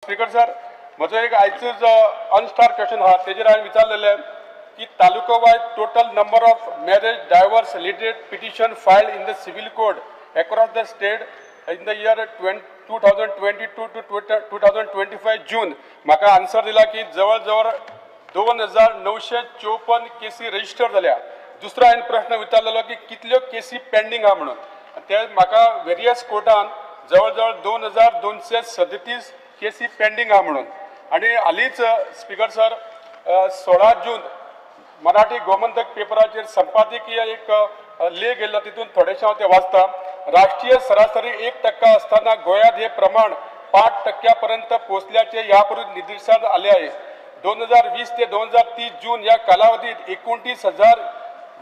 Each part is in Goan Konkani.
स्पीकर सर, म्हजो एक आयचो जो अनस्टार क्वेश्चन आहा तेजेर हांवें विचारलेलें की taluka wise total number of marriage divorce related petition filed in the civil court across the state in the year 2022 to 2025 June. म्हाका आन्सर दिला की जवळ जवळ 2954 केसी रजिस्टर जाल्या. दुसरो हांवें प्रश्न विचारलेलो की कितल्यो केसी पेंडींग आहा म्हणून, ते म्हाका वेरियस कोर्टान जवळ जवळ 2237 केसी पेंडींग आहा म्हणून. आनी हालींच स्पीकर सर 16 जून मराठी गोमंतक पेपराचेर संपादकीय एक लेख येयल्लो, तितून थोडेशें हांव तें वाचता. राष्ट्रीय सरासरी 1% असताना गोव्यात हे प्रमाण 5% पर्यंत पोचल्याचे यापूर्वी निदर्शनास आले आहे. 2020 ते 2030 जून या कालावधीत 29,000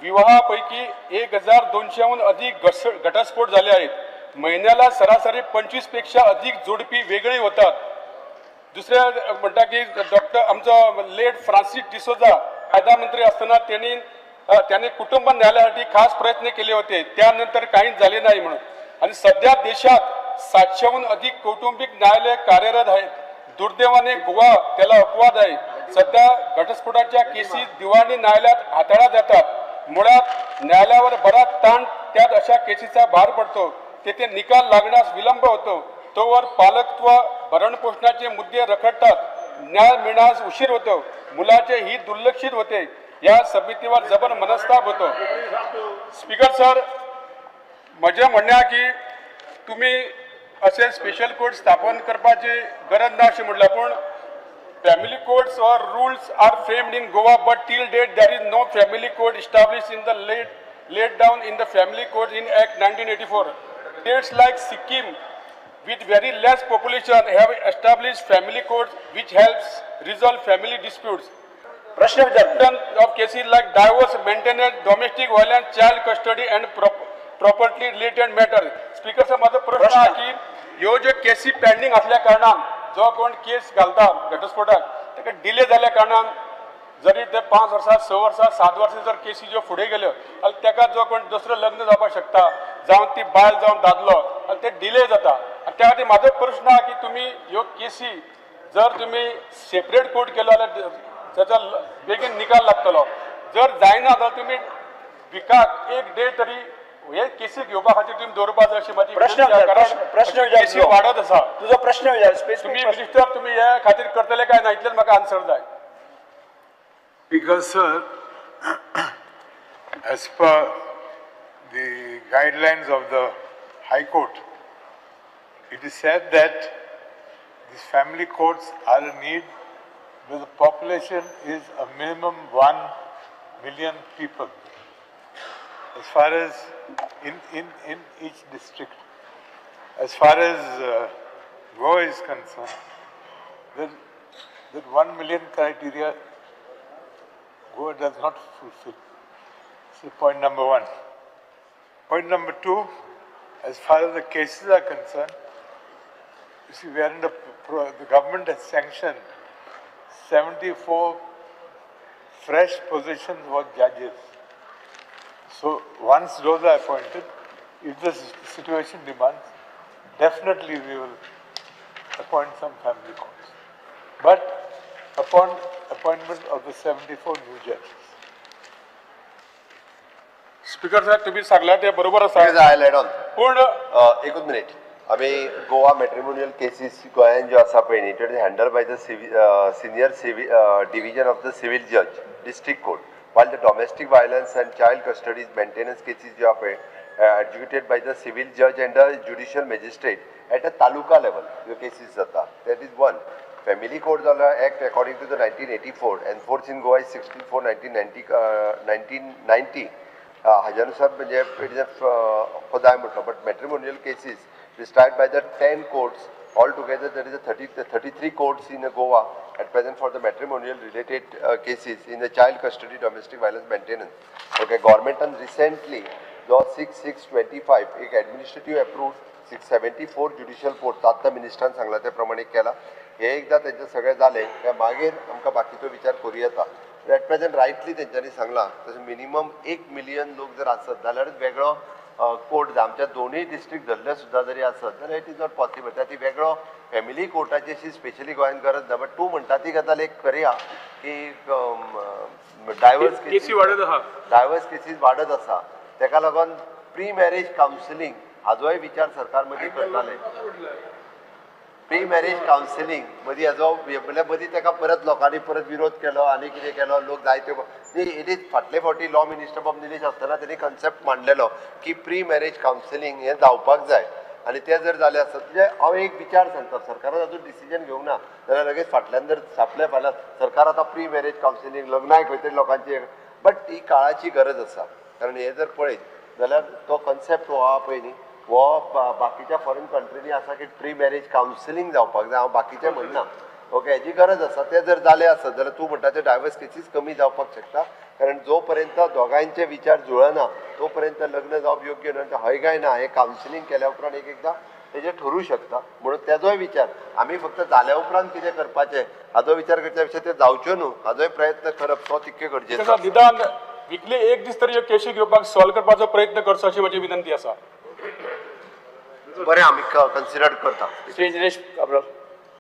विवाहापैकी 1,200हून अधिक घटस्फोट झाले आहेत. महिन्याला सरासरी 25 पेक्षा अधिक जोडपी वेगळी होतात. दुसरे म्हणटा की डॉक्टर आमचो लेट फ्रांसीस डिसोजा कायदा मंत्री असताना त्यांनी कुटुंब न्यायालयासाठी खास प्रयत्न केले होते, त्यानंतर काहीच झाले नाही म्हणून. आणि सध्या देशात 700हून अधिक कौटुंबिक न्यायालय कार्यरत आहेत. दुर्दैवाने गोवा त्याला अपवाद आहे. सध्या घटस्फोटाच्या केसी दिवाणी न्यायालयात हाताळल्या जातात. मुळात न्यायालयावर बराच ताण, त्यात अशा केसीचा भार पडतो, तेथे निकाल लागण्यास विलंब होतो, तोवर पालकत्व भरणपोषणाचे मुद्दे रखडतात, न्याय मिळण्यास उशीर होतो, मुलाचे हित दुर्लक्षित होते, या समितीवर जबर मनस्ताप होतो. स्पीकर सर, म्हजें म्हणणें की तुमी अशें स्पेशल कोर्ट स्थापन करपाची गरज ना अशें म्हणलां, पूण family courts or rules are framed in Goa, but till date there is no family court establish in the laid down in the Family Court in Act 1984. States like Sikkim with very less population have established family courts which helps resolve family disputes. प्रश्न विचार of cases like divorce, maintenance, domestic violence, child custody and property related matter. Speaker sir, माझो प्रश्न आहा की ह्यो ज्यो केसी पेंडींग आसल्या कारणान जो कोण केस घालता घटस्फोटाक ताका डिले जाल्या कारणान जरी ते 5 वर्सां 6 वर्सां 7 वर्सां जर केसी ज्यो फुडें गेल्यो जाल्यार ताका जो कोण दुसरो लग्न जावपाक शकता, जावं ती बायल जावं दादलो, आनी ते डिले जाता. आनी त्या खातीर म्हाजो प्रश्न आहा की तुमी ह्यो केसी जर तुमी सेपरेट कोर्ट केलो जाल्यार ताचो बेगीन निकाल लागतलो, जर जायना जाल्यार तुमी विकाक एक डे तरी हे केसी घेवपा खातीर तुमी दवरपा जाय अशी म्हाजी प्रश्न केसी वाडत आसा. तुजो प्रश्न विचार तुमी मिनिस्टर, तुमी हे खातीर करतले काय ना इतलें म्हाका आन्सर जाय. Because sir, as per the guidelines of the High Court, it is said that these family courts are a need where the population is a minimum 1 million people. As far as in each district, as far as Goa is concerned, that 1 million criteria Goa does not fulfill. So point number 1. Point number 2, as far as the cases are concerned, you see, we are in the government has sanctioned 74 fresh positions for judges. So once those are appointed, if the situation demands, definitely we will appoint some family courts. But upon appointment of the 74 new judges. Speaker साहेब, तुम्ही सांगला ते बरोबर आसा. पूण एकूच मिनिट, आमी गोवा मॅट्रिमोनियल केसीस गोंयान ज्यो आसा पळय न्ही, it is handled by the senior division of the civil जज district court, while the domestic violence and child custody maintenance cases ज्यो आहा पळय adjudicated by the civil judge and the judicial magistrate at a taluka level ह्यो केसीस जाता. That is one. Family court जाला act according to the 1984 enforce in Goa is 16/4/1990 हाज्या नुसार म्हणजे it is a जाय म्हटलो. But matrimonial cases is tried by the 10 courts all together. There is a 33 courts in Goa at present for the matrimonial related cases in the child custody, domestic violence, maintenance. Okay, government recently जो 6/6/25 एक administrative approved 674 judicial court आत्तां मिनिस्टरान सांगला ते प्रमाणे केला. हे एकदां तेंचें सगळें जालें काय मागीर आमकां बाकीचो विचार करूं येता. एट प्रेझेंट रायटली तेंच्यांनी सांगलां तशें मिनिमम 1 मिलियन लोक जर आसत जाल्यारूच वेगळो कोर्ट जाय. आमच्या दोनूय डिस्ट्रिक्ट धरले सुद्दां जरी आसत जाल्यार it is not possible. त्या ती वेगळो फॅमिली कोर्टाची अशी स्पेशली गोंयांत गरज ना. बट तूं म्हणटा ती गजाल एक खरी आहा की डायवर्स केसी वाडत आहा, डायवर्स केसीस वाडत आसा. तेका लागून प्री मॅरेज कावन्सिलींग हाजोय विचार सरकार मदीं करताले. प्री मॅरेज कावन्सिलींग मदीं हाजो म्हणल्यार मदीं तेका परत लोकांनी परत विरोध केलो आनी कितें केलो, लोक जायत्यो it is फाटले फावटी लॉ मिनिस्टर बाब निलेश आसतना तेणी कन्सेप्ट मांडलेलो की प्री मॅरेज कावन्सिलींग हें जावपाक जाय आनी तें जर जालें आसत म्हणजे हांव एक विचार सांगता, सरकारान अजून डिसिजन घेवंक ना जाल्यार लगेच फाटल्यान जर छापलें फाल्यां सरकार आतां प्री मॅरेज कावन्सिलींग लग्नाय खंय तरी लोकांची, बट he काळाची गरज आसा. कारण हें जर पळयत जाल्यार तो कन्सेप्ट हो आहा पळय न्ही, हो बाकीच्या फॉरेन कंट्रीनी आसा की प्री मॅरेज कावन्सिलींग जावपाक जाय. हांव बाकीचें म्हणना, ओके, हेजी गरज आसा. तें जर जालें आसत जाल्यार तूं म्हणटा ते डायवर्स केसीस कमी जावपाक शकता. कारण जो पर्यंत दोगांयचे विचार जुळना तो पर्यंत लग्न जावप योग्य न्हय, हय काय ना हें कावन्सिलींग केल्या उपरांत एक एकदां तेजें ठरूं शकता. म्हणून तेजोय विचार आमी फक्त जाल्या उपरांत कितें करपाचें हाजो विचार करच्या पेक्षा तें जावच्यो न्हू हाजोय प्रयत्न करप तो तितकें गरजेचो. निदान विकली एक दीस तरी ह्यो केशी घेवपाक सॉल्व करपाचो प्रयत्न करचो अशी म्हजी विनंती आसा. बरें, आमी कन्सिडर करता. श्री निलेश काब्राल.